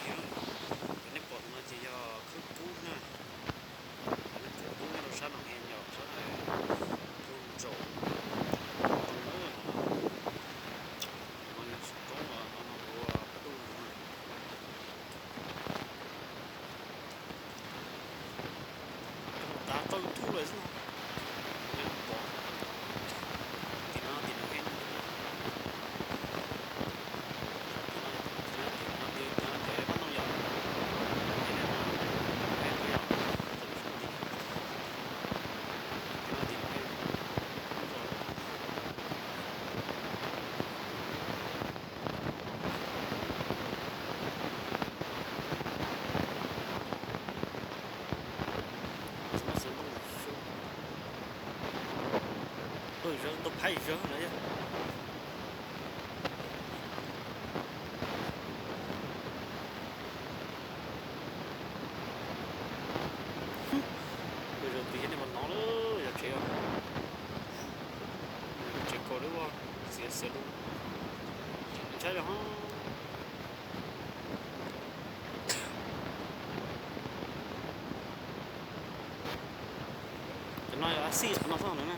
Yog, nej pom no ces yog khawb kub na. Khawb kub nyob rau sab no, yog sab ntawd, tus ntsaum, tus ntsaum no, no yog tsis koob los no no ua pab duj no. Tav tau YouTube lawm xwb no. Tim no tim no, tim no tim no, tim no tim no pab duj yom. Tim no tim no, tim no tim no. Zawg tau phaib zawg lawm. Ua zaum twg thiab nej mam hnov lawm, yog tsev, tsev kaus lawm, xiav xiav lub, ntshai yog. Cov no yog a xij qhov no xwb na.